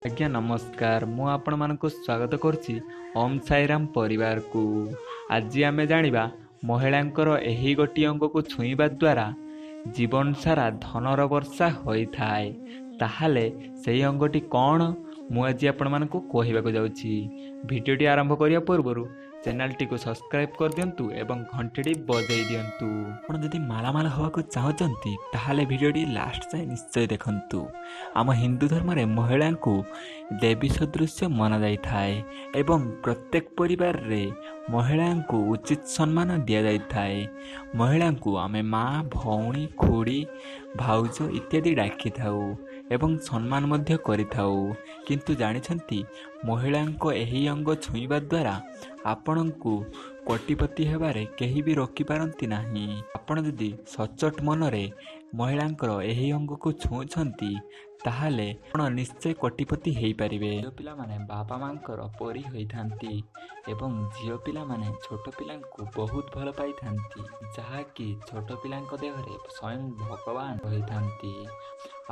ଆଜ୍ଞା ନମସ୍କାର, ମୁଁ ଆପଣମାନଙ୍କୁ ସ୍ୱାଗତ କରୁଛି ଓମ୍ ସାଇରାମ ପରିବାରକୁ। ଆଜି ଆମେ ଜାଣିବା ମହିଳାଙ୍କର ଏହି ଗୋଟିଏ ଅଙ୍ଗକୁ ଛୁଇଁବା ଦ୍ୱାରା ଜୀବନ ସାରା ଧନର ବର୍ଷା ହୋଇଥାଏ। ତାହେଲେ ସେହି ଅଙ୍ଗଟି କ'ଣ, ମୁଁ ଆଜି ଆପଣମାନଙ୍କୁ କହିବାକୁ ଯାଉଛି। ଭିଡ଼ିଓଟି ଆରମ୍ଭ କରିବା ପୂର୍ବରୁ ଚ୍ୟାନେଲଟିକୁ ସବସ୍କ୍ରାଇବ୍ କରିଦିଅନ୍ତୁ ଏବଂ ଘଣ୍ଟିଟି ବଜାଇ ଦିଅନ୍ତୁ। ଆପଣ ଯଦି ମାଲାମାଲ ହେବାକୁ ଚାହୁଁଛନ୍ତି, ତାହେଲେ ଭିଡ଼ିଓଟି ଲାଷ୍ଟ ଯାଏଁ ନିଶ୍ଚୟ ଦେଖନ୍ତୁ। ଆମ ହିନ୍ଦୁ ଧର୍ମରେ ମହିଳାଙ୍କୁ ଦେବୀ ସଦୃଶ୍ୟ ମନାଯାଇଥାଏ ଏବଂ ପ୍ରତ୍ୟେକ ପରିବାରରେ ମହିଳାଙ୍କୁ ଉଚିତ ସମ୍ମାନ ଦିଆଯାଇଥାଏ। ମହିଳାଙ୍କୁ ଆମେ ମା, ଭଉଣୀ, ଖୁଡ଼ି, ଭାଉଜ ଇତ୍ୟାଦି ଡାକିଥାଉ ଏବଂ ସମ୍ମାନ ମଧ୍ୟ କରିଥାଉ। କିନ୍ତୁ ଜାଣିଛନ୍ତି, ମହିଳାଙ୍କ ଏହି ଅଙ୍ଗ ଛୁଇଁବା ଦ୍ୱାରା ଆପଣଙ୍କୁ କୋଟିପତି ହେବାରେ କେହି ବି ରୋକିପାରନ୍ତି ନାହିଁ। ଆପଣ ଯଦି ସଚୋଟ ମନରେ ମହିଳାଙ୍କର ଏହି ଅଙ୍ଗକୁ ଛୁଉଁଛନ୍ତି, ତାହେଲେ ଆପଣ ନିଶ୍ଚୟ କୋଟିପତି ହେଇପାରିବେ। ଝିଅ ପିଲାମାନେ ବାପା ମାଙ୍କର ପରି ହୋଇଥାନ୍ତି ଏବଂ ଝିଅ ପିଲାମାନେ ଛୋଟ ପିଲାଙ୍କୁ ବହୁତ ଭଲ ପାଇଥାନ୍ତି, ଯାହାକି ଛୋଟ ପିଲାଙ୍କ ଦେହରେ ସ୍ୱୟଂ ଭଗବାନ ରହିଥାନ୍ତି।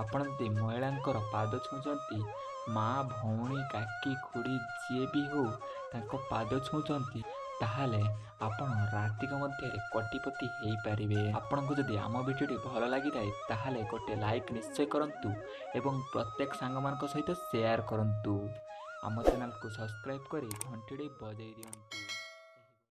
ଆପଣ ଯଦି ମହିଳାଙ୍କର ପାଦ ଛୁଉଁଛନ୍ତି, ମା, ଭଉଣୀ, କାକି, ଖୁଡ଼ି ଯିଏ ବି ହଉ, ତାଙ୍କ ପାଦ ଛୁଉଁଛନ୍ତି, ତାହେଲେ ଆପଣ ରାତିକ ମଧ୍ୟରେ କୋଟିପତି ହେଇପାରିବେ। ଆପଣଙ୍କୁ ଯଦି ଆମ ଭିଡ଼ିଓଟି ଭଲ ଲାଗିଥାଏ, ତାହେଲେ ଗୋଟେ ଲାଇକ୍ ନିଶ୍ଚୟ କରନ୍ତୁ ଏବଂ ପ୍ରତ୍ୟେକ ସାଙ୍ଗମାନଙ୍କ ସହିତ ସେୟାର କରନ୍ତୁ। ଆମ ଚ୍ୟାନେଲକୁ ସବସ୍କ୍ରାଇବ୍ କରି ଘଣ୍ଟିଟି ବଜାଇ ଦିଅନ୍ତୁ।